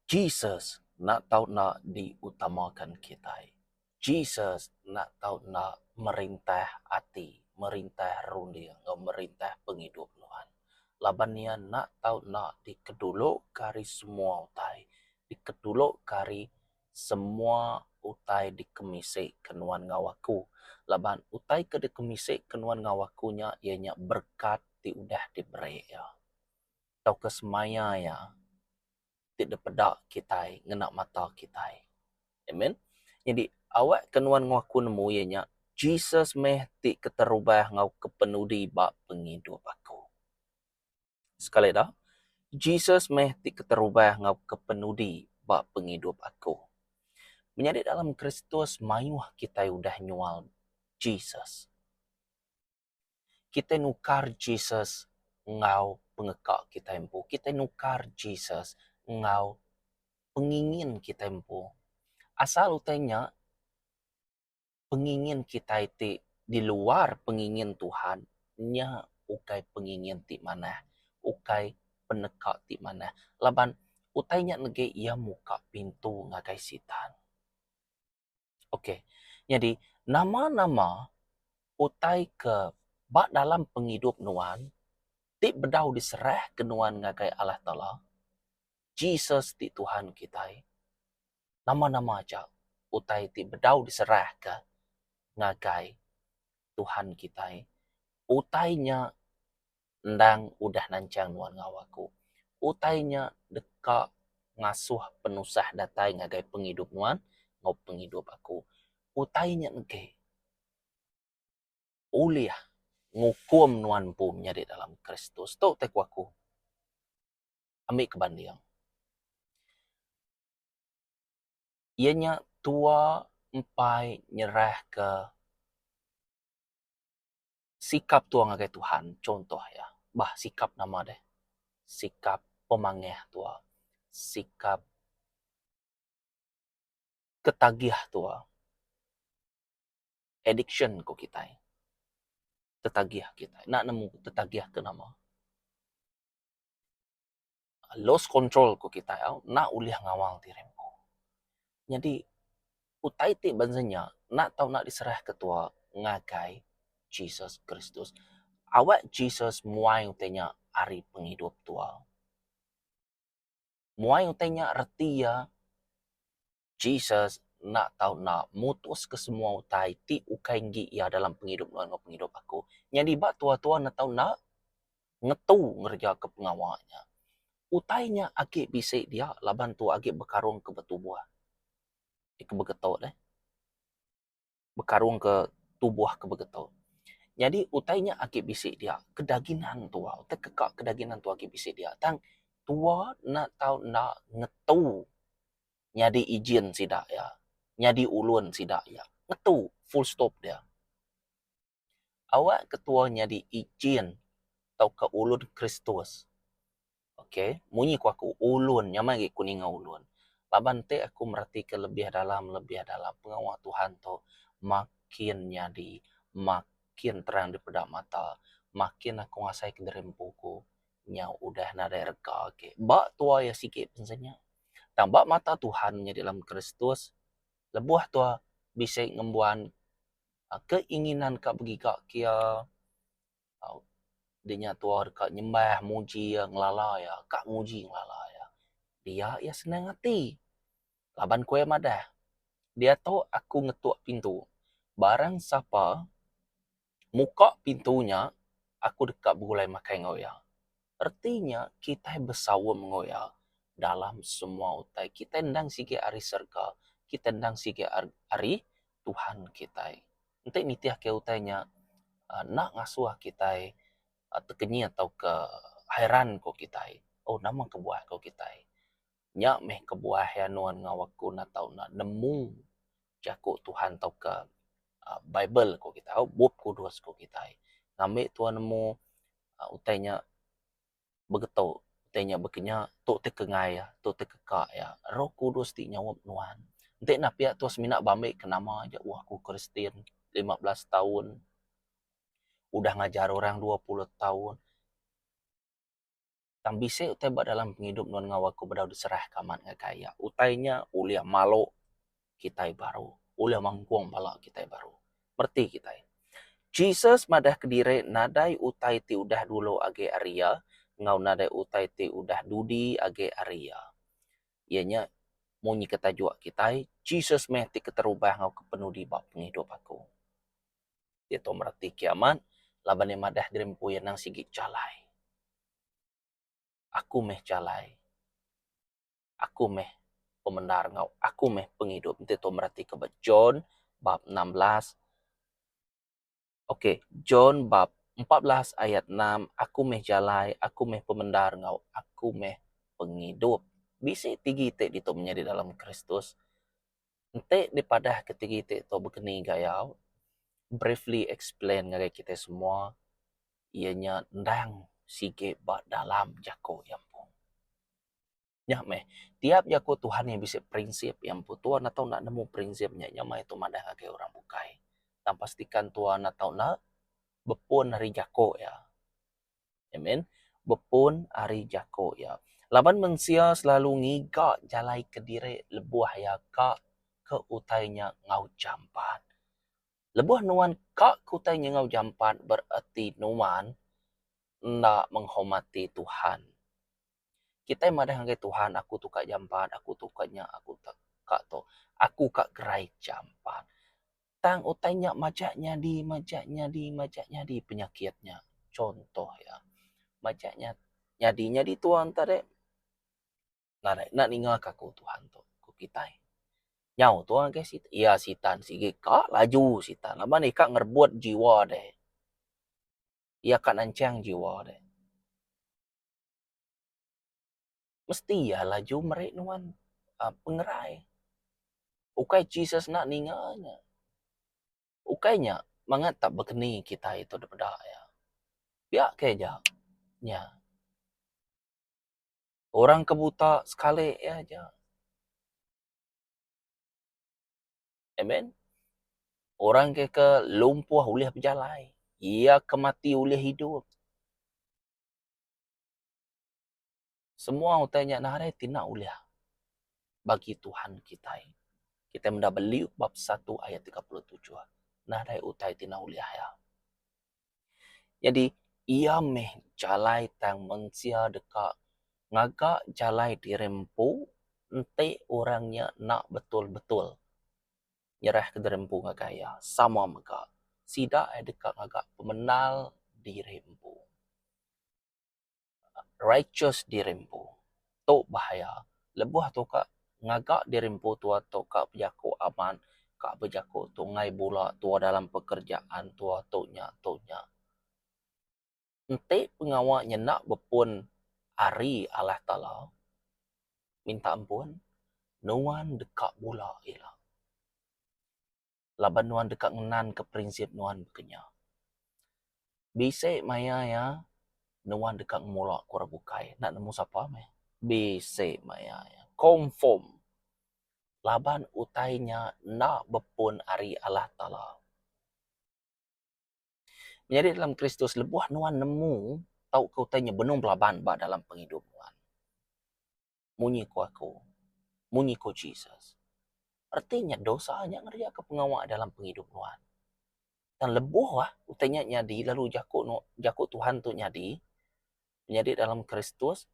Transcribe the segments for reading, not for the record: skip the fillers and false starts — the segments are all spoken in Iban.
Jesus enda tau enda diutamakan kitai. Jesus enda tau enda merintah ati, merintah runding enggau merintah pengidup nuan. Laban iya enda tau enda dikeduluka ari semua utai, dikeduluka ari semua utai dikemisi ke nuan enggau aku. Laban utai ke dikemisi ke nuan enggau aku nya iya nya berekat ti udah diberi iya. Tauka semaya iya. ti dipeda kitai ngena mata kitai. Amen. Nyadi awak ke nuan enggau aku nemu iya nya Jesus meh ti keterubah enggau kepenudi ba pengidup aku. Sekali da, Jesus meh ti keterubah enggau kepenudi ba pengidup aku. Menyadi dalam Kristus mayuh kitai udah nyual Jesus. Kitai nukar Jesus enggau pengeka kitai empu. Kitai nukar Jesus enggau pengingin kitai empu. Asal utai nya pengingin kitai ti di luar pengingin Tuhan nya ukai pengingin ti manah, ukai peneka ti manah laban utai nya negi iya muka pintu ngagai Sitan. Ok. Nyadi nama-nama utai ke ba dalam pengidup nuan ti bedau diserahka nuan ngagai Allah Taala, Jesus ti Tuhan kitai, nama-nama aja utai ti bedau diserahka ngagai Tuhan kitai, utai nya endang udah nanchang nuan enggau aku. Utai nya deka ngasuh penusah datai ngagai pengidup nuan enggau pengidup aku. Utai nya engke ulih ngukum nuan empu menyadi dalam Kristus. Tu utai ku aku. Ambi ke banding. Iya nya tua empai nyerahka Sikap tua ngagai Tuhan chuntoh iya bah sikap nama deh sikap pemangih tua sikap ketagih tua addiction ku kitai tetagih kitai enda nemu tetagih ke nama. Lost control ku kitai au enda ulih ngawal diri empu. Nyadi utai ti bansa nya enda tau enda diserahka tua ngagai Jesus Kristus. Awak Jesus muai utai nya ari pengidup tua. Muai utai nya reti iya Jesus enda tau enda mutuska semua utai ti ukai enggi iya dalam pengidup nuan enggau pengidup aku. Nyadi ba tua-tua enda tau enda ngetu ngerejaka pengawa nya. Utai nya agi bisi dia laban tua agi bekarung ke betubuh. Ke begetu deh. Bekarung ke tubuh ke begetu. Nyadi utai nya agi bisi dia. Kedaginan tua, utai ke ka kedaginan tua agi bisi dia. Tang tua enda tau enda ngetu nyadi ijin sida iya, nyadi ulun sida iya. Ngetu full stop dia. Awak ketua nyadi ijin tauka ulun Kristus. Ok, munyi ku aku ulun nyamai agi ku ninga ulun. Laban ti aku meratika lebih dalam lebih dalam pengawa Tuhan tu makin nyadi makin terang dipeda mata, makin aku ngasaika diri empu ku nyau udah nadai rega agi. Ba tua iya sigi bansa nya. Tang ba mata Tuhan nyadi dalam Kristus lebuh tua bisi ngembuan keinginan ka begiga ke iya dinya tua deka nyembah muji iya ngelala iya ka nguji ngelala iya. Dia iya senang ati laban ku iya madah diatu aku ngetuk pintu barang sapa muka pintu nya aku deka begulai makai enggau iya. Reti nya kitai besaum enggau iya dalam semua utai. Kitai endang sigi ari serega, kitai endang sigi ari Tuhan kitai. Enti nitihka utai nya enda ngasuh kitai tekenyit tauka hairan ku kitai. Oh nama kebuah ku kitai. Nya meh kebuah iya nuan enggau aku enda tau enda nemu jaku Tuhan tauka Bible ku kitai Bup Kudus ku kitai. Ngambi tuan nemu utai nya begetu, utai nya bekenya tu ti kengai iya, tu ti keka iya. Roh Kudus ti nyaup nuan. Enti ne pia tu semina bambi ke nama aja wah aku Kristian 15 taun udah ngajar orang 20 taun. Tang bisi utai ba dalam pengidup nuan enggau aku bedau diserahka amat ngagai iya. Utai nya ulih malu kitai baru, ulih mangkung bala kitai baru. Mereti kitai. Jesus madah kediri nadai utai ti udah dulu agi ari iya enggau nadai utai ti udah dudi agi ari iya. Iya nya munyi ke tajuk kitai, Jesus meh ti keterubah enggau kepenudi ba pengidup aku. Diatu mereti kiamat laban iya madah diri empu iya nang sigi jalai. Aku meh jalai. Aku meh pemendar enggau aku meh pengidup. Enti tu mereti ke ba John bab 16. Okey, John bab 14 ayat 6, aku meh jalai, aku meh pemendar enggau aku meh pengidup. Bisi tigi ti ditu menyadi dalam Kristus. Enti dipadah ke tigi ti tu bekeni gaya, briefly explain ngagai kitai semua iya nya endang sigi ba dalam jaku iya empu. Nya meh, tiap jaku Tuhan iya bisi prinsip iya empu. Tuan atau enda nemu prinsip nya, nya meh tu madah ngagai orang bukai. Tang pastikan tuan atau enda bepun ari jaku iya. Amen. Bepun ari jaku iya. Laban mensia selalu ngiga jalai kediri lebuh iya ka ke utai nya enggau jampat. Lebuh nuan ka ke utai nya enggau jampat bereti nuan enda menghormati Tuhan. Kitai madah ngagai Tuhan aku tu ka jampat, aku tu ka nya, aku tu ka tu. Aku ka gerai jampat. Tang utai nya majak nyadi, majak nyadi, majak nyadi penyakit nya. Contoh iya, majak nya nyadi nyadi tuan tadi nadai enda ninga ka aku Tuhan tu ku kitai. Nyau tuan ngagai sitan, iya sitan sigi ka laju sitan laban iya ka ngerebut jiwa deh. Iya ka nanchang jiwa deh. Mesti iya laju meri nuan uhh pengerai. Ukai Jesus enda ninga nya. Ukai nya mangat tak bekeni kitai tu dep peda iya. Pia ke aja nya. Orang ke buta sekali iya aja. Amen. Orang ke ke lumpuh ulih bejalai. Iya ke mati ulih idup. Semua utai nya nadai ti enda ulih bagi Tuhan kitai. Kitai meda ba Luke bab satu ayat 37. Nadai utai ti enda ulih iya. Nyadi iya meh jalai tang mensia deka ngaga jalai diri empu enti orang nya enda betul-betul nyerahka diri empu ngagai iya. Sama mega sida deka ngaga pemendar diri empu. Righteous diri empu. Tu bahaya. Lebuh tu ka ngaga diri empu tua tu ka bejaku amat ka bejaku tu enggai bula tua dalam pekerjaan tua tu nya tu nya. Enti pengawa nyenda bepun ari Allah Taala minta ampun nuan deka bula ila. Laban nuan deka ngenanka prinsip nuan baka nya. Bisi maya iya nuan deka ngemula ke orang bukai enda nemu sapa meh. Bisi maya iya confirm laban utai nya enda bepun ari Allah Taala. Menyadi dalam Kristus lebuh nuan nemu tauka utai nya benung belaban ba dalam pengidup nuan. Munyi ku aku, munyi ku Jesus. Reti nya dosa nya ngerejaka pengawa dalam pengidup nuan. Tang lebuh ah utai nya nyadi lalu jaku nu jaku Tuhan tu nyadi, menyadi dalam Kristus,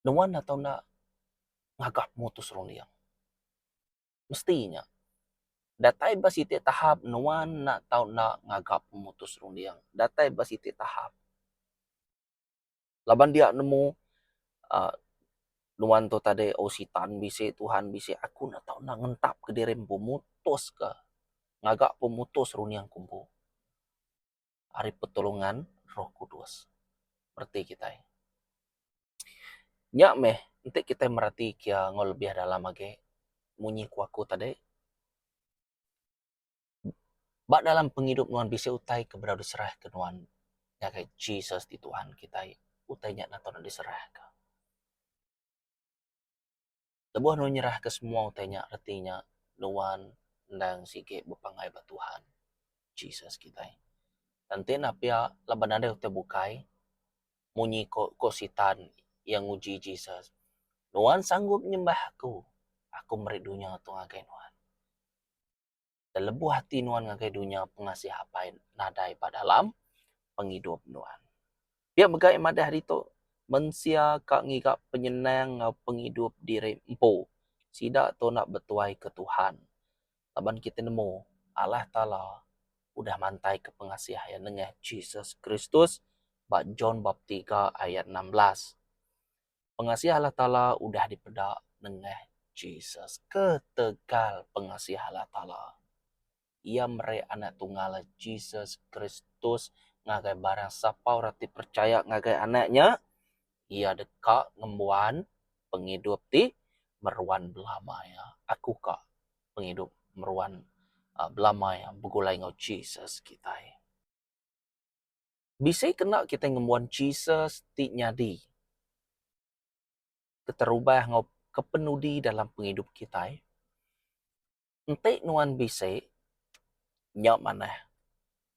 nuan atau enda ngaga pemutus runding. Mesti nya. Datai ba siti tahap nuan enda tau enda ngaga pemutus runding. Datai ba siti tahap. Laban dia nemu uhh nuan tu tadi oh sitan bisi Tuhan bisi aku enda tau enda ngentap ke diri empu mutus ka ngaga pemutus runding ku empu ari pertolongan roh kudus. Reti kitai. Nya meh enti kitai mereti kia enggau lebih dalam agi munyi ku aku tadi. Ba dalam pengidup nuan bisi utai ke bedau diserahka nuan ngagai Jesus ti Tuhan kitai. Utai nya enda tau diserahka. Lebuh nuan nyerahka semua utai nya reti nya nuan endang sigi bepanggai ba Tuhan Jesus kitai. Enti enda pia laban nadai utai bukai munyi ko ko Sitan iya nguji Jesus, Nuan sanggup nyembah aku, aku meri dunya tu ngagai nuan. Dan lebuh ati nuan ngagai dunya pengasih Apai nadai ba dalam pengidup nuan. Pia mega iya madah ditu, mensia ka ngiga penyenang enggau pengidup diri empu. Sida tu enda betuaika Tuhan. Laban kitai nemu Allah Taala udah mantaika pengasih iya nengah Jesus Kristus ba John bab tiga ayat 16. Pengasih Allah Taala udah dipeda nengah Jesus. Ketegal pengasih Allah Taala, Iya meri Anak Tunggal Jesus Kristus ngagai barang sapa orang ti perchaya ngagai Anak nya, iya deka ngembuan pengidup ti meruan belama iya. Aku ka pengidup meruan belama iya begulai enggau Jesus kitai. Bisi kena kitai ngembuan Jesus ti nyadi keterubah enggau kepenudi dalam pengidup kitai. Enti nuan bisi, nya manah.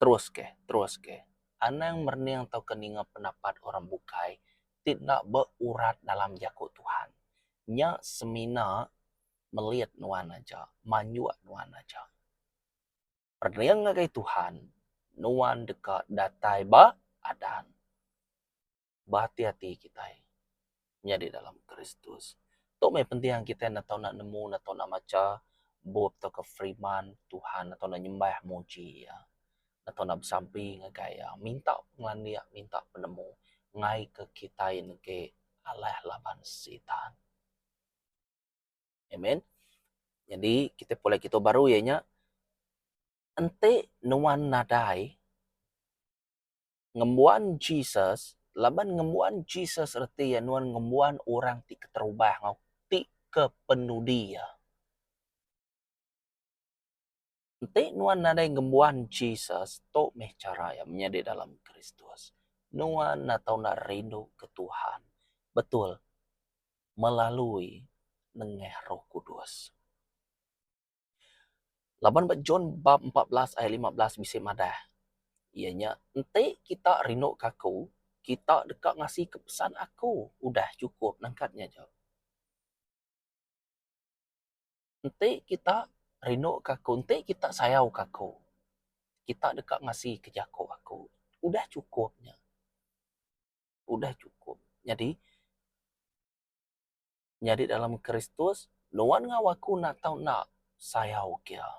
Terus keh, terus keh. Anang merening tauka ninga pendapat orang bukai ti enda beurat dalam jaku Tuhan. Nya semina melit nuan aja, manjuk nuan aja. Pening ngagai Tuhan, nuan deka datai ba adan. Behati-hati kitai nyadi dalam Kristus. Tu meh penting kitai enda tau nak nemu, enda tau nak macha bup tauka firman Tuhan, enda tau nak nyembah muji iya. Enda tau nak besampi ngagai iya, minta pengelandik, minta penemu ngaika kitai negi alah laban Sitan. Amen. Nyadi kitai pulai kitu baru iya nya enti nuan nadai ngembuan Jesus laban ngembuan Jesus reti iya nuan ngembuan orang ti keterubah enggau ti kepenudi iya. Enti nuan nadai ngembuan Jesus tu meh chara iya menyadi dalam Kristus. Nuan enda tau enda rindu ke Tuhan. Betul. Melalui nengah Roh Kudus. Laban ba John bab 14 ayat 15 bisi madah, iya nya enti kita rindu ke aku, kita deka ngasika pesan aku. Udah chukup nangkat nya aja. Enti kita rindu ke aku, enti kita sayau ke aku, kita deka ngasika jaku aku. Udah chukup nya. Udah chukup. Nyadi, nyadi dalam Kristus, nuan enggau aku enda tau enda sayau ke iya.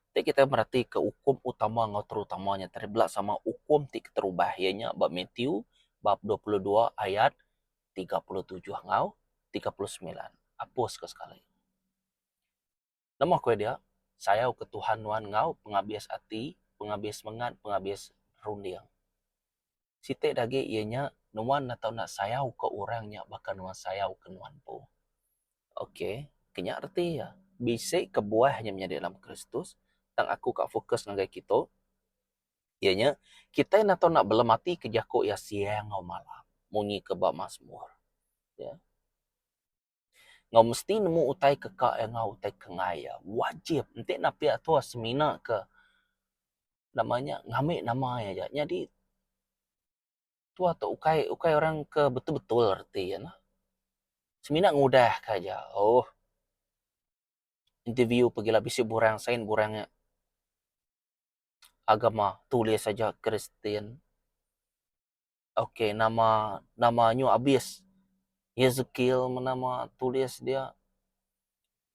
Ti kitai meratika ukum utama enggau terutama nya tadi bela sama ukum ti keterubah iya nya ba Matthew bab 22 ayat 37 enggau 39. Apus ka sekali. Nama ku iya dia? Sayau ke Tuhan nuan enggau pengabis ati, pengabis semengat, pengabis runding. Siti da agi iya nya nuan enda tau enda sayau ke orang nya baka nuan sayau ke nuan empu. Ok, ke nya reti iya. Bisi kebuah nya menyadi dalam Kristus tang aku ka fokus ngagai kitu iya nya kitai enda tau enda belematika jaku iya siang enggau malam munyi ke ba Mazmur. Ya. Enggau mesti nemu utai ke ka iya enggau utai ke enggai iya. Wajib enti napi atur semina ke nama nya ngambi nama iya aja. Nyadi tua tu ukai ukai orang ke betul betul reti iya nah. Semina ngudah ka aja oh interview pegila bisi burang sain burang nya. Agama tulis aja kristian. Ok nama nama nyu abis Ezekiel meh nama tulis dia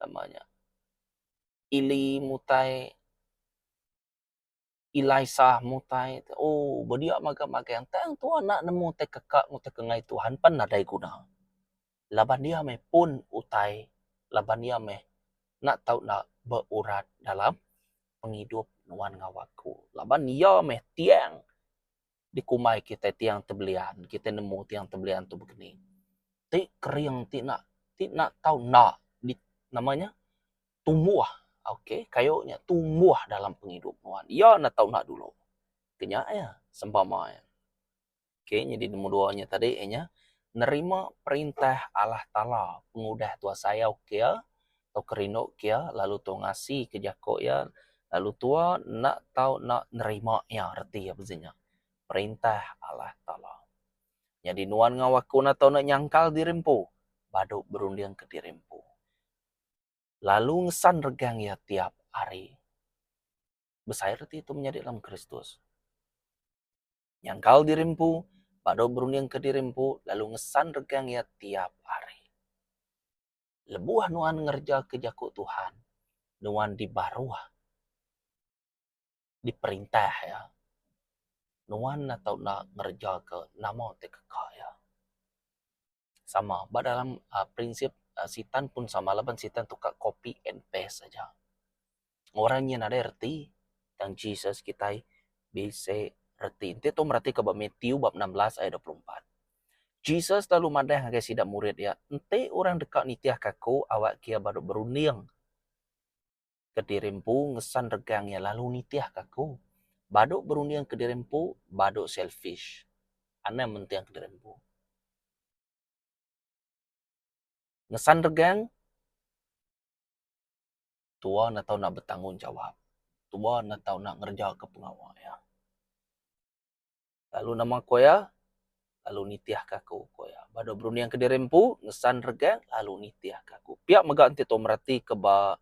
nama nya Ili mutai Elisha mutai ooh bedia magang magang tang tuan enda nemu tai keka enggau tai kengai Tuhan pan nadai guna laban iya meh pun utai laban iya meh enda tau enda beurat dalam pengidup nuan enggau aku laban iya meh tiang dikumbai kitai tiang tebelian, kitai nemu tiang tebelian tu begini. Ti kering ti enda ti enda tau enda di nama nya tumbuh ok kayu nya tumbuh dalam pengidup nuan. Iya enda tau enda dulu. Ke nya iya sempama iya. Ok nyadi nombor dua nya tadi iya nya nerima perintah Allah Taala pengudah tuan sayau ke iya tauka rindu ke iya lalu tau ngasi ke jaku iya. Lalu tua enda tau enda nerima iya reti iya bisi nya perintah Allah Taala. Nyadi nuan enggau aku enda tau enda nyangkal diri empu badu berunding ke diri empu. Lalu ngesan regang iya tiap hari. Besai reti tu menyadi dalam Kristus. Nyangkal diri empu, badu berunding ke diri empu lalu ngesan regang iya tiap hari. Lebuh nuan ngerejaka jaku Tuhan, nuan dibaruh diperintah Iya. Nuan enda tau enda ngerejaka nama ti keka Iya. Sama ba dalam uhh prinsip sitan pun sama laban sitan tu ka copy and paste aja. Orang nyin nadai reti tang Jesus kitai bisi reti. Enti tu meratika ba Matthew bab 16 ayat 24. Jesus lalu madah ngagai sida murid iya, Enti orang deka nitihka aku, awakka iya baru berunding ke diri empu ngesan regang iya lalu nitihka aku. Badu berunding ke diri empu, badu selfish. Anang menting ke diri empu. Ngesan regang. Tua enda tau nak betanggungjawab. Tua enda tau nak ngerejaka pengawa iya. Lalu nama ku iya, lalu nitihka aku, ku iya. Badu berunding kediri empu, ngesan regang lalu nitihka aku. Pia mega enti tu meratika ba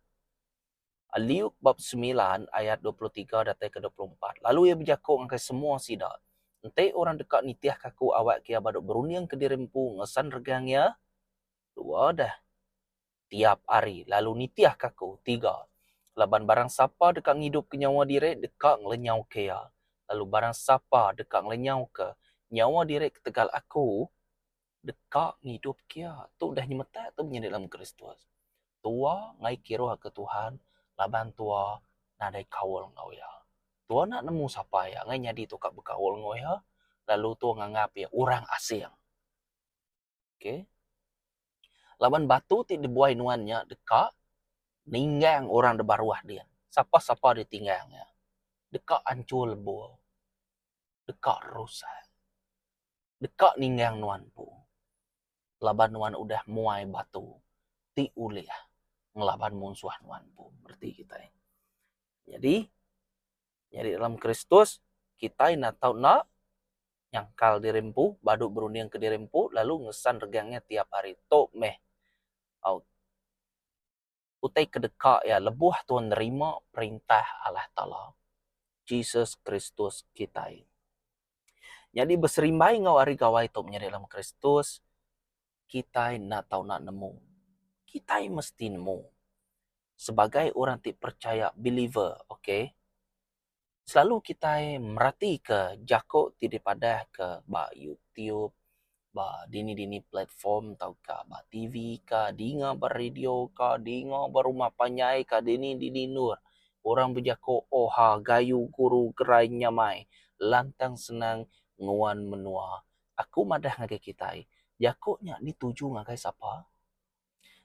Luke bab semilan ayat 23 datai ke 24. Lalu iya bejaku ngagai semua sida, Enti orang deka nitihka aku awakka iya badu berunding kediri empu ngesan regang iya, dua dah. Tiap hari lalu nitihka aku. Tiga, laban barang sapa deka ngidupka nyawa diri deka ngelenyauka iya, lalu barang sapa deka ngelenyauka nyawa diri ketegal aku, deka ngidupka iya. Tu udah nyemetak tu menyadi dalam Kristus. Tua ngai kiruhka Tuhan laban tua nadai kaul enggau iya. Tua enda nemu sapa iya ngai nyadi tu ka bekaul enggau iya lalu tua nganggap iya orang asing. Okay. Laban batu ti dibuai nuan nya deka ninggang orang da baruh din. Sapa-sapa ditinggang iya deka anchur lebur, deka rusak, deka ninggang nuan empu laban nuan udah muai batu ti ulih ngelaban munsuh nuan empu. Reti kitai. Nyadi, nyadi dalam Kristus kitai enda tau enda nyangkal diri empu badu berunding ke diri empu lalu ngesan regang nya tiap hari. Tu meh au utai ke deka iya lebuh tuan nerima perintah Allah Taala Jesus Kristus kitai. Nyadi beserimbai enggau hari gawai tu menyadi dalam Kristus kitai enda tau enda nemu. Kitai mesti nemu sebagai orang ti percaya believer okay. Selalu kitai meratika jaku ti dipadahka ba YouTube, ba dini-dini platform tauka ba TV ka, dinga ba radio ka, dinga ba rumah panjai ka, dini-dini endur orang bejaku oha gayu guru gerai nyamai lantang senang nguan menua. Aku madah ngagai kitai, jaku nya dituju ngagai sapa?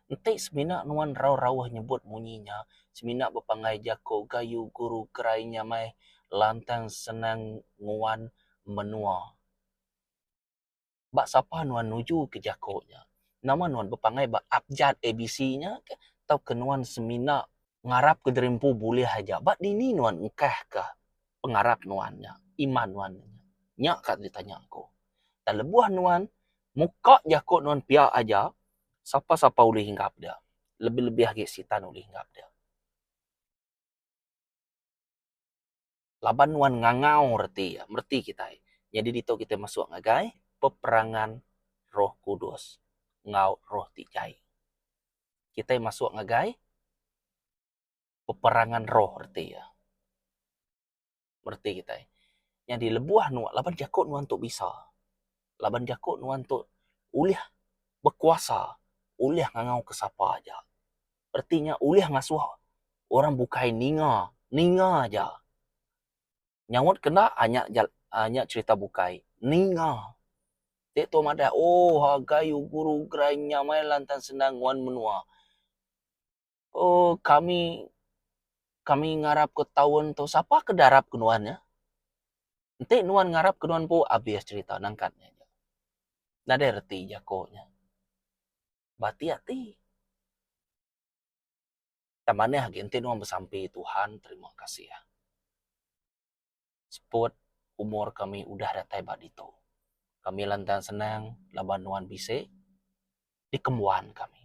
Enti semina nuan rauh-rauh nyebut munyi nya, semina bepanggai jaku gayu guru gerai nyamai lantang senang nguan menua. Ba sapa nuan nuju ke jaku nya? Nama nuan bepanggai ba abjad abc nya ke tauka nuan semina ngarap ke diri empu bulih aja? Ba dini nuan engkah ka pengarap nuan nya, iman nuan nya? Nya ka ditanya aku. Tang lebuh nuan muka jaku nuan pia aja, sapa-sapa ulih hinggap dia. Lebih-lebih agi sitan ulih hinggap dia. Laban nuan ngangau reti iya, mereti kitai. Nyadi ditu kitai masuk ngagai peperangan Roh Kudus enggau roh ti jai. Kitai masuk ngagai peperangan roh reti iya. Mereti kitai. Nyadi lebuh nuan laban jaku nuan tu bisa. Laban jaku nuan tu ulih bekuasa, ulih ngangau ke sapa aja. Reti nya ulih ngasuh orang bukai ninga, ninga aja. Nyaut ke enda nya nya cherita bukai. Ninga. Ti tu madah oh gayu guru gerai nyamai lantang senang nguan menua. Oh kami kami ngarap ke taun tu sapa ke darap ke nuan nya. Enti nuan ngarap ke nuan empu abis cherita nangkat nya aja. Nadai reti jako nya. Bati ati. Tang manah agi enti nuan besampi Tuhan terima kasih. Seput umur kami udah datai ba ditu. Kami lantang senang laban nuan bisi dikembuan kami.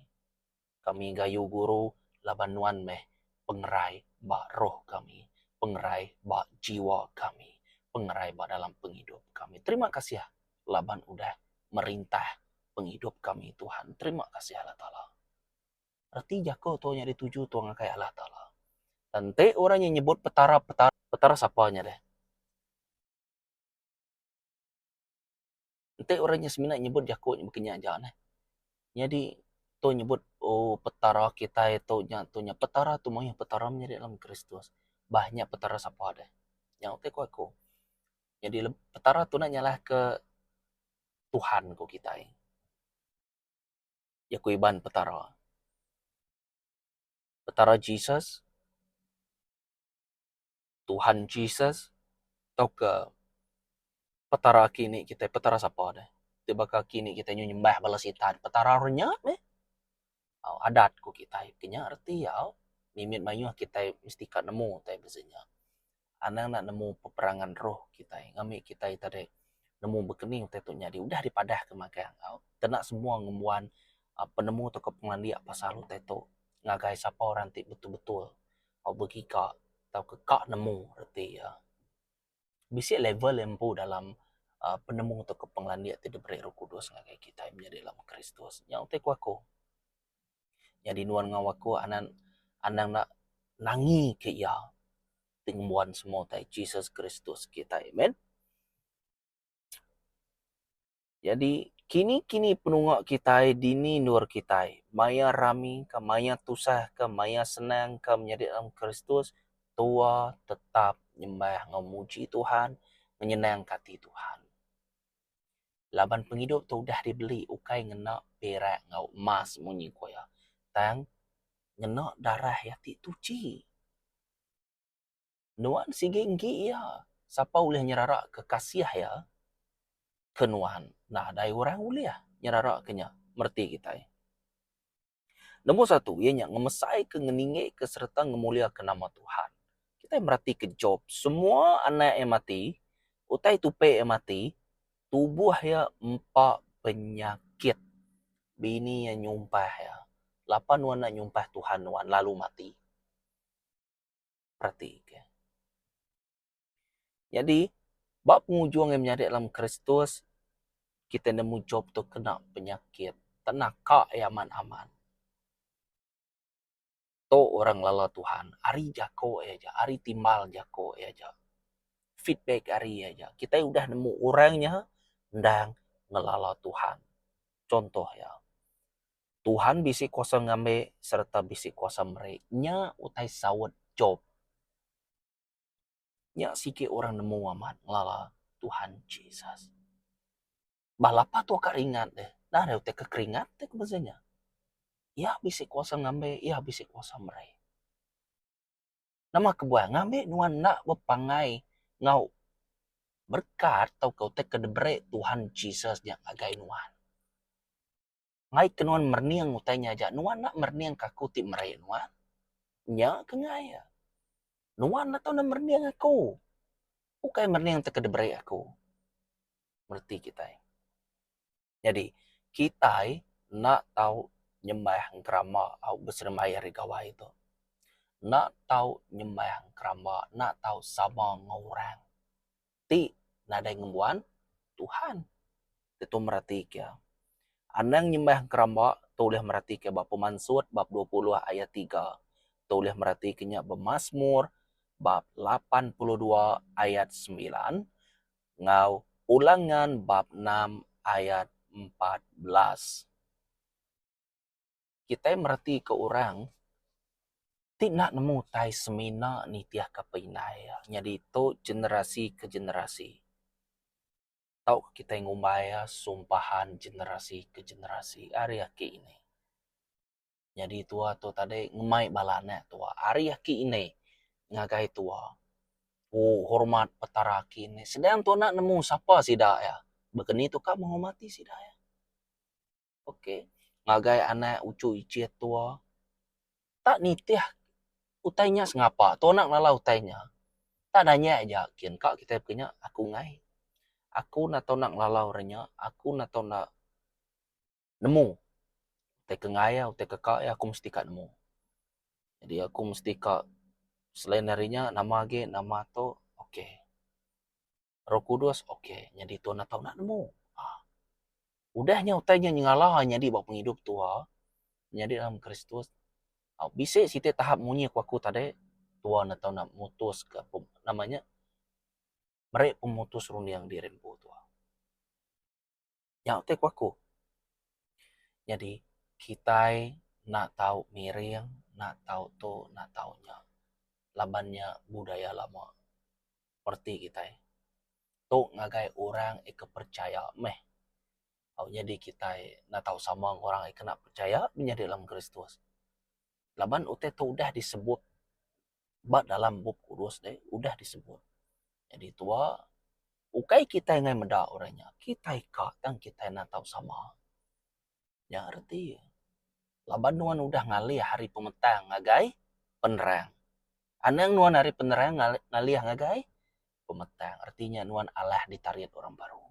Kami gayu guru laban nuan meh pengerai ba roh kami, pengerai ba jiwa kami, pengerai ba dalam pengidup kami. Terima kasih laban udah merintah pengidup kami Tuhan. Terima kasih Allah Taala. Reti jaku tu nya dituju tu ngagai Allah Taala. Enti orang nya nyebut Petara Petara Petara sapa nya deh? Enti orang nya semina nyebut jaku nya baka nya aja neh. Nyadi tu nyebut oh Petara kitai tu nya tu nya Petara tu mayuh Petara menyadi dalam Kristus. Bah nya Petara sapa deh? Nya utai ku aku. Nyadi Petara tu enda nyalahka Tuhan ku kitai. Jaku Iban Petara. Petara Jesus, Tuhan Jesus tauka Petara aki ini kitai, Petara sapa deh. Ti baka aki ini kitai nyu nyembah bala sitan, Petara orang nya meh. Au adat ku kitai ke nya reti iya au. Mimit mayuh kitai mesti ka nemu utai bisi nya. Anang enda nemu peperangan roh kitai ngambi kitai tadi nemu bekeni utai tu nyadi udah dipadah ke magang au kena semua ngembuan uhh penemu tauka pengelandik pasal utai tu ngagai sapa orang ti betul betul au begiga tauka ka nemu reti iya. Bisi level iya empu dalam uhh penemu tauka pengelandik ti diberi roh kudus ngagai kitai menyadi dalam Kristus. Nya utai ku aku. Nyadi nuan enggau aku anang anang enda nangi ke iya ti ngembuan semua utai Jesus Kristus kitai. Amen. Nyadi kini-kini penunga kitai dini endur kitai maya rami ka maya tusah ka maya senang ka menyadi dalam Kristus tua tetap nyembah enggau muji Tuhan ngenyenangka ati Tuhan. Laban pengidup tu udah dibeli ukai ngena perak enggau emas munyi ku iya. Tang ngena darah iya ti tuchi. Nuan sigi enggi iya. Sapa ulih nyeraraka kasih iya ke nuan? Nadai orang ulih nyeraraka nya. Mereti kitai. Nombor satu iya nya ngemesaika, ngeninggika sereta ngemuliaka nama Tuhan. Kitai meratika Job, semua anak iya mati, utai tupi iya mati, tubuh iya empa penyakit. Bini iya nyumpah iya. Lapa nuan enda nyumpah Tuhan nuan lalu mati? Peratika. Nyadi, ba pengujung iya menyadi dalam Kristus, kitai nemu Job tu kena penyakit tenaka iya amat-amat. Tu orang ngelala Tuhan, ari jako iya aja, ari timbal jako iya aja, feedback ari iya aja. Kitai udah nemu orang nya endang ngelala Tuhan. Contoh iya, Tuhan bisi kuasa ngambi sereta bisi kuasa meri. Nya utai saut Job. Nya sigi orang nemu amat ngelala Tuhan Jesus. Bah lapa tu ka ringat deh. Dah deh utai ke keringat deh ke bese nya. Iya bisi kuasa ngambi, iya bisi kuasa meri. Nama kebuah ngambi nuan enda bepangai enggau berekat tauka utai ke diberi Tuhan Jesus nya ngagai nuan. Ngai ke nuan merening utai nya aja, nuan enda merening ke aku ti meri nuan. Nya ke ngai iya. Nuan enda tau merening aku. Ukai merening ti ke diberi aku. Mereti kitai. Nyadi, kitai enda tau nyembah engkeramba au beserembai hari gawai tu. Enda tau nyembah engkeramba, enda tau sama enggau orang. ti nadai ngembuan Tuhan. Ti tu meratika. Anang nyembah engkeramba tu ulih meratika ba Pemansut bab 20 ayat 3. Tu ulih meratika nya ba Masmur bab 82 ayat 9 enggau Ulangan bab 6 ayat 14. Kitai meratika orang ti enda nemu utai semina nitihka peindai iya. Nyadi tu generasi ke generasi. Tauka kitai ngumbai iya sumpahan generasi ke generasi ari aki ini. Nyadi tua tu tadi ngemai bala anak tua ari aki ini ngagai tua. Ooh hormat petara aki ini. Sedang tua enda nemu sapa sida iya. Baka ni tu ka menghormati sida iya. Ok ngagai anak uchu ichit tua tak nitih. Utai nya sengapa tu anak ngelala utai nya. Tak nanya aja kin ka kitai pekah nya aku enggai. Aku enda tau enda ngelala orang nya, aku enda tau enda nemu utai ke enggai iya, utai ke ka iya aku mesti ka nemu. Jadi aku mesti ka selain ari nya nama agi nama tu ok. Roh Kudus ok nyadi tu enda tau enda nemu aaa. Udah nya utai nya nyengala nyadi ba pengidup tua nyadi dalam Kristus au bisi siti tahap munyi ku aku tadi tua enda tau enda mutus ka nama nya meri pemutus runding diri empu tua. Nya utai ku aku. Nyadi kitai enda tau miring, enda tau tu, enda tau nya laban nya budaya lama reti kitai. Tu ngagai orang ika percaya meh. Tau nyadi kitai enda tau sama enggau orang ika enda percaya menyadi dalam Kristus. Laban utai tu udah disebut ba dalam bup kudus deh udah disebut. Nyadi tua ukai kitai ngai meda orang nya kitai ka tang kitai enda tau sama. Nya reti iya. Laban nuan udah ngalih ari pemetang ngagai penerang. Anang nuan ari penerang ngalih ngagai pemetang reti nya nuan alah ditarit orang baru.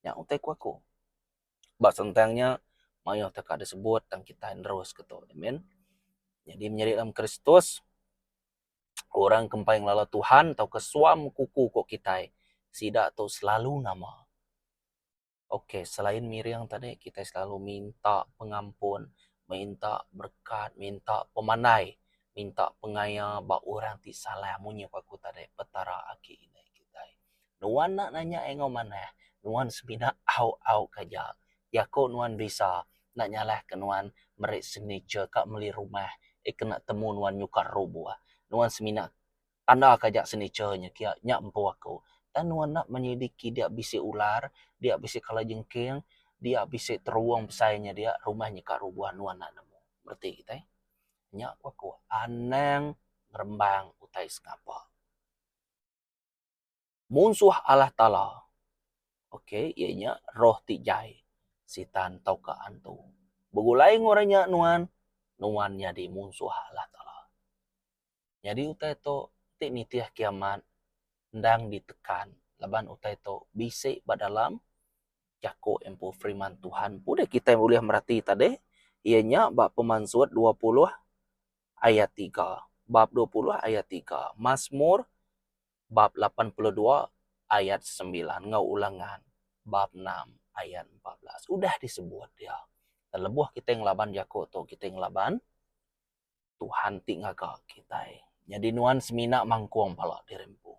Nya utai ku aku. Ba sentang nya mayuh teka disebut tang kitai nerus ke tu. Amen. Nyadi menyadi dalam Kristus orang ke empai ngelala Tuhan tauka suam kuku ko kitai sida tu selalu nama. Ok selain miring tadi kitai selalu minta pengampun, minta berkat, minta pemandai, minta pengaya ba orang ti salah munyi ku aku tadi Petara aki indai kitai. Nuan enda nanya iya enggau manah, nuan semina au-au ke aja. Jaku nuan bisa enda nyalahka nuan meri signature ka meli rumah eh kena temu nuan nyukar rubuh. Nuan semina tanda ka aja signature nya kiya nya empu aku. Tang nuan enda menyelidiki dia bisi ular, dia bisi kala jengking, dia bisi terung besai nya dia rumah nyeka rubuh nuan enda nemu. Reti kitai. Nya ku aku anang ngerembang utai sengapa. Munsuh Allah Taala ok iya nya roh ti jai sitan tauka antu. Begulai enggau orang nya nuan, nuan nyadi munsuh Allah Taala. Nyadi utai tu ti nitih kiamat endang ditekan laban utai tu bisi ba dalam jaku empu firman Tuhan. Pun kitai ulih mereti tadi iya nya ba pemansut 20 ayat tiga. Bab 20 ayat tiga. Masmur bab 82 ayat semilan enggau Ulangan bab enam ayat 14. Udah disebut dia. Dan lebuh kitai ngelaban jaku tu kitai ngelaban Tuhan ti ngaga kitai. Nyadi nuan semina mangkung pala diri empu.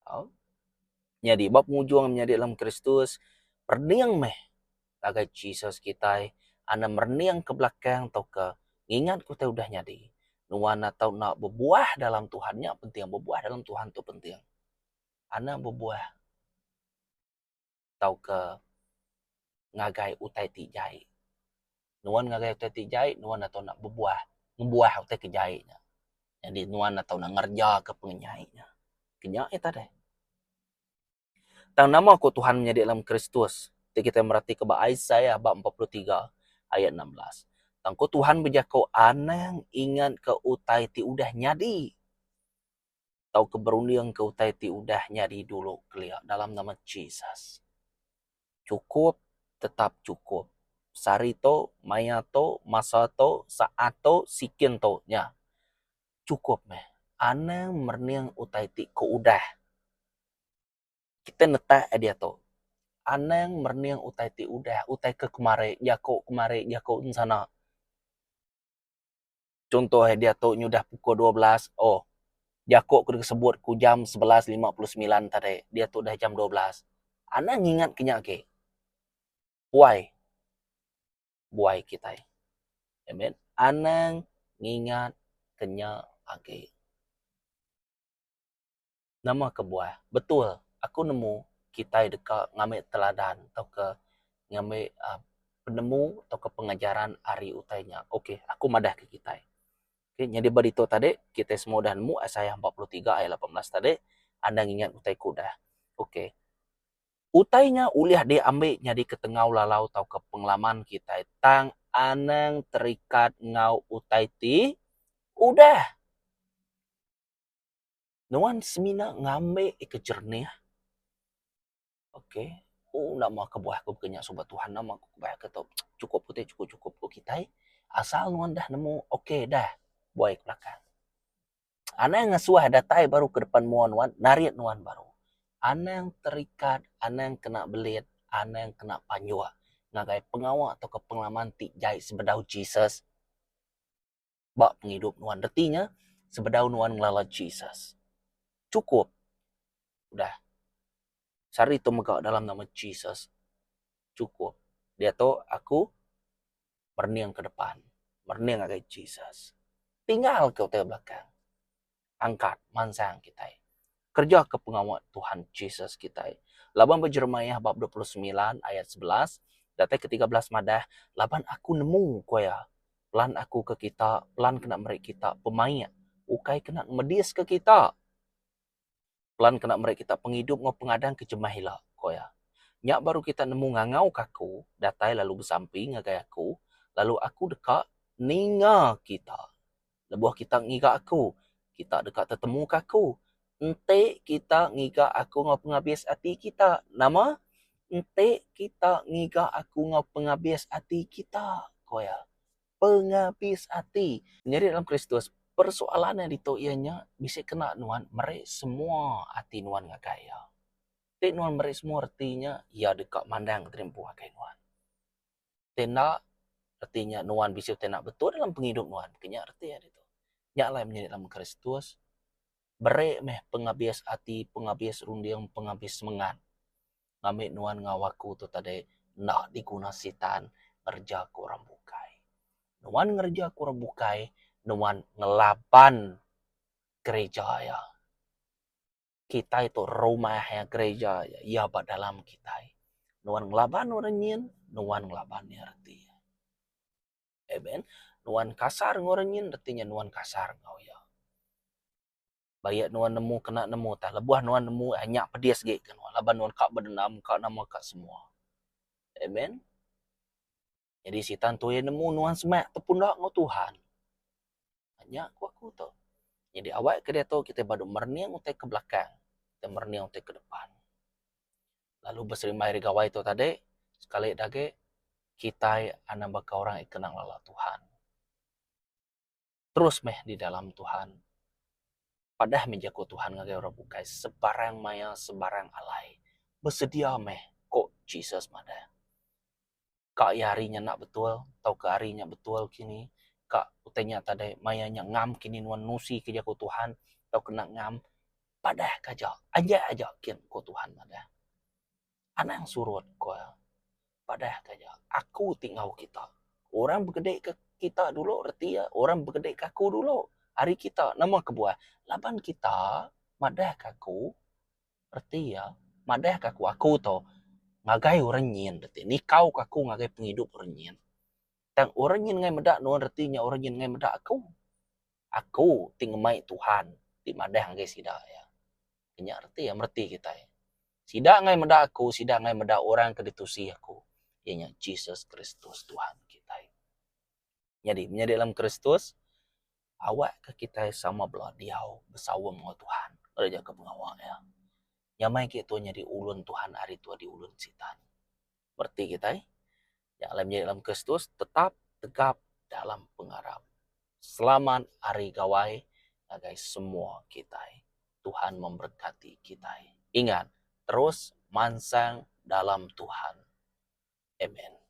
Au. Nyadi ba pengujung menyadi dalam Kristus, perening meh ngagai Jesus kitai anang merening ke belakang tauka ngingat ke utai udah nyadi. Nuan atau enda bebuah dalam Tuhan nya penting, bebuah dalam Tuhan tu penting. Anang bebuah tauka ngagai utai ti jai. Nuan ngagai utai ti jai, nuan atau enda bebuah, ngebuah utai ke jai nya. Nyadi nuan atau enda ngereja ke pengenyai nya. Ke nya ita deh. Tang nama ku Tuhan menyadi dalam Kristus ti kitai meratika ba Isaiah ba 43 ayat 16. Tang ku Tuhan bejaku anang ingat ke utai ti udah nyadi. Tauka berunding ke utai ti udah nyadi dulu kelia dalam nama Jesus. Chukup tetap chukup. Sehari tu, maya tu, masa tu, saat tu, sikin tu nya. Chukup meh. Anang merening utai ti ke udah. Kitai netak ai diatu. Anang merening utai ti udah, utai ke kemari, jaku kemari, jaku ensana. Chunto iya diatu nyudah pukul 12 oh jaku ke disebut ku jam 11.59 tadi diatu dah jam 12. Anang ngingat ke nya agi. Buai. Buai kitai. Amen. Anang ngingat ke nya agi. Nama kebuah? Betul, aku nemu kitai deka ngambi teladan tauka ngambi uhh penemu tauka pengajaran ari utai nya. Ok, aku madah ke kitai. Ok, nyadi ba ditu tadi kitai semua udah nemu Isaiah 43 ayat 18 tadi anang ngingat utai ke udah. Ok. Utai nya ulih diambi nyadika tengau lalau tauka pengalaman kitai tang anang terikat enggau utai ti. Udah. Nuan semina ngambi ke jernih. Ok. Oh nama kebuah aku baka nya suba Tuhan nama aku kebuah ke tu chukup utai chukup chukup ku kitai. Asal nuan dah nemu ok dah buai ke belakang. Anang ngasuh datai baru ke depan mua nuan narit nuan baru. Anang terikat, anang kena belit, anang kena panjuk ngagai pengawa tauka pengalaman ti jai sebedau Jesus ba pengidup nuan. Reti nya sebedau nuan ngelala Jesus. Chukup udah. Sehari tu mega dalam nama Jesus chukup. Diatu aku merening ke depan, merening ngagai Jesus. Tinggal ke utai belakang. Angkat mansang kitai. Kereja ke pengawa Tuhan Jesus kitai. Laban ba Jeremiah bab 29 ayat 11 datai ke 13 madah, laban aku nemu, ku iya, pelan aku ke kita, pelan kena meri kita pemaik, ukai kena ngemediska kita. Pelan kena meri kita pengidup enggau pengadang ke jemah ila, ku iya. Nya baru kita nemu ngangauka aku, datai lalu besampi ngagai aku, lalu aku deka ninga kita. Lebuh kita ngiga aku, kita deka tetemuka aku. Enti kita ngiga aku enggau pengabis ati kita. Nama? Enti kita ngiga aku enggau pengabis ati kita, ku iya. Pengabis ati. Nyadi dalam Kristus, persoalan iya ditu iya nya bisi kena nuan meri semua ati nuan ngagai iya. Ti nuan meri semua reti nya, iya deka mandang diri empu ngagai nuan. Ti enda, reti nya nuan bisi utai enda betul dalam pengidup nuan. Ke nya reti iya ditu. Nya alai menyadi dalam Kristus, beri meh pengabis ati, pengabis runding, pengabis semengat ngambi nuan enggau aku tu tadi enda diguna sitan ngereja ke orang bukai. Nuan ngereja ke orang bukai, nuan ngelaban gereja iya. Kitai tu rumah iya gereja iya, iya ba dalam kitai. Nuan ngelaban orang nyin, nuan ngelaban iya reti iya. Amen. Nuan kasar enggau orang nyin reti nya nuan kasar enggau iya. Baik nuan nemu kena nemu tah lebuh nuan nemu eh nya pedis agi ke nuan laban nuan ka bedendam ka nama ka semua. Amen. Jadi sitan tu iya nemu nuan semak tepunda enggau Tuhan. Nya ku aku tu. Jadi awak ke diatu kitai badu merening utai ke belakang, kitai merening utai ke depan. Lalu beserimbai ari gawai tu tadi sekali da agi kitai anang baka orang ti kena ngelala Tuhan. Terus meh di dalam Tuhan. Padah meh jaku Tuhan ngagai orang bukai sebarang maya sebarang alai. Besedia meh, ku Jesus madah. Ka iya hari nya enda betul tauka hari nya betul kini ka utai nya tadi maya nya ngam kini nuan nusi ke jaku Tuhan tauka enda ngam padah ke aja ajak aja kin ku Tuhan madah. Anang surut ku iya. Padah ke aja aku ti enggau kita. Orang begedi ke kita dulu reti iya orang begedi ke aku dulu ari kita. Nama kebuah? Laban kita madah ke aku reti iya madah ke aku aku tu ngagai orang nyin reti nikau ke aku ngagai pengidup orang nyin. Tang orang nyin ngagai meda nuan reti nya orang nyin ngagai meda aku. Aku ti ngemai Tuhan ti madah ngagai sida iya. Nya reti iya mereti kitai. Sida enggai meda aku, sida enggai meda orang ke ditusi aku, iya nya Jesus Kristus Tuhan kitai. Nyadi, menyadi dalam Kristus, awakka kitai sama bela diau besaum enggau Tuhan ngereja ke pengawa iya. Nyamai agi tuan nyadi ulun Tuhan ari tuan nyadi ulun Sitan. Mereti kitai, nya alai menyadi dalam Kristus tetap tegap dalam pengarap. Selamat Hari Gawai ngagai semua kitai. Tuhan memberkati kitai. Ingat, terus mansang dalam Tuhan. Amen.